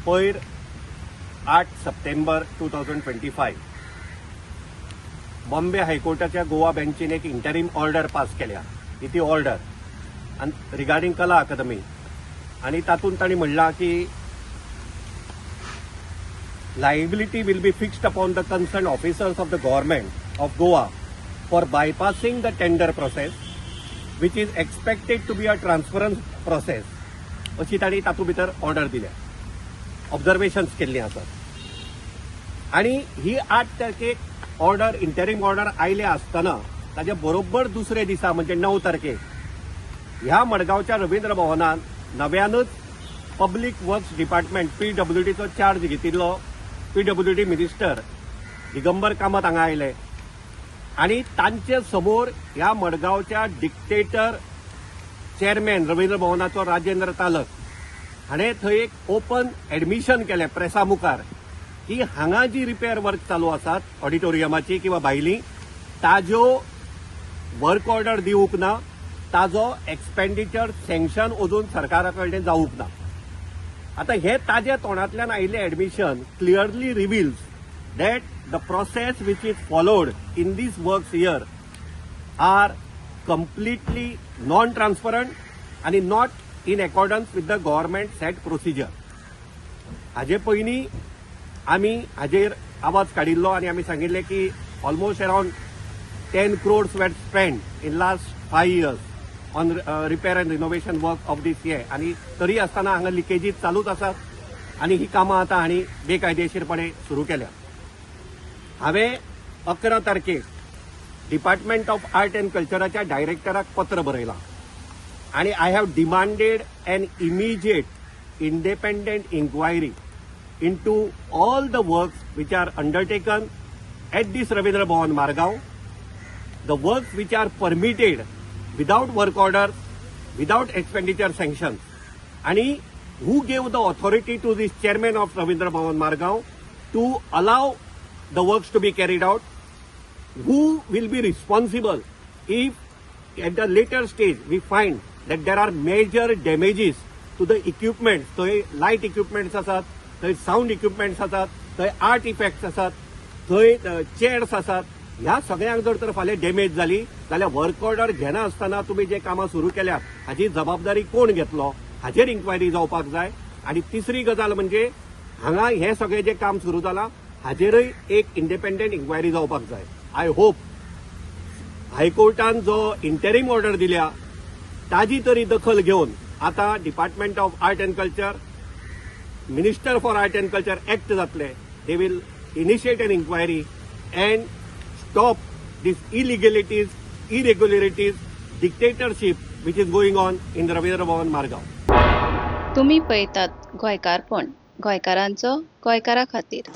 पयर 8 सप्टेंबर 2025 बॉम्बे हायकोर्टाच्या गोवा बेंचीन एक interim order pass केल्या. ही ती ऑर्डर आनी रिगार्डींग कला अकादमी आनी तातूंत तांणी म्हणलां की liability will be fixed upon the concerned officers of the government of Goa for bypassing the tender process, which is expected to be a transparent process. अशी तांणी तातूंत भितर ऑर्डर दिल्या, ऑब्जर्वेशन्स केल्लीं आसात. आनी ही 8 तारखेक ऑर्डर, इंटरीम ऑर्डर आयले आसतना ताच्या बरोबर दुसरे दिसा, म्हणजे 9 तारखेक, ह्या मडगांवच्या रवींद्र भवनात नव्यानच पब्लीक वर्क्स डिपार्टमेंट, पीडब्ल्यूडीचो चार्ज घेतिल्लो पीडब्ल्यूडी मिनिस्टर दिगंबर कामत हांगा आयले आनी तांचे समोर ह्या मडगांवच्या डिक्टेटर चेअरमॅन रवींद्र भवनाचो राजेंद्र तालक हाणें थंय एक ओपन एडमिशन केलें प्रेसा मुखार की हांगा जी रिपेर वर्क चालू आसात ऑडिटोरियमाची किंवा भायली, ताज्यो वर्क ऑर्डर दिवंक ना, ताजो एक्सपेंडिचर सँक्शन अजून सरकारा कडेन जावंक ना. आता हे ताज्या तोंडांतल्यान आयिल्लें admission clearly reveals that the process which is followed in this works here are completely non transparent आनी not in accordance with the government set procedure. हाजे पयलीं आमी हाजेर आवाज काडिल्लो आनी आमी सांगिल्लें की almost around 10 crores were spend in last 5 years on repair and renovation work of this हे आनी तरी आसतना हांगा लिकेजीस चालूच आसात आनी ही कामां आतां हांणी बेकायदेशीरपणे सुरू केल्या. हांवें 11 तारखेक डिपार्टमेंट ऑफ आर्ट अँड कल्चराच्या डायरेक्टराक पत्र बरयलां आनी I have demanded an immediate independent inquiry into all the works which are undertaken at this Ravindra Bhavan Margao, the works which are permitted without work orders, without expenditure sanctions. And who gave the authority to this chairman of Ravindra Bhavan Margao to allow the works to be carried out? Who will be responsible if at the later stage we find that there are major damages to the equipment? थंय light equipments आसात, थंय sound equipments आसात, थंय art effects आसात, थंय chairs आसात. ह्या सगळ्यांक जर तर फाल्यां डॅमेज जाली जाल्यार वर्क ऑर्डर घेना आसतना तुमी जे कामां सुरू केल्यात हाजी जबाबदारी कोण घेतलो, हाजेर इन्क्वायरी जावपाक जाय. आनी तिसरी गजाल म्हणजे हांगा हें सगळें जें काम सुरू जालां हाजेरय एक इंडिपेंडंट इन्क्वायरी जावपाक जाय. I hope हायकोर्टान जो इंटरीम ऑर्डर दिल्या ताजी तरी दखल घेवन आतां Department of Art and Culture, Minister for Art and Culture act जातले. They will initiate an inquiry and stop this illegalities, irregularities, dictatorship which is going on in Ravindra Bhavan Margao. तुमी पळयतात गोंयकारपण, गोंयकारांचो गोंयकारा खातीर.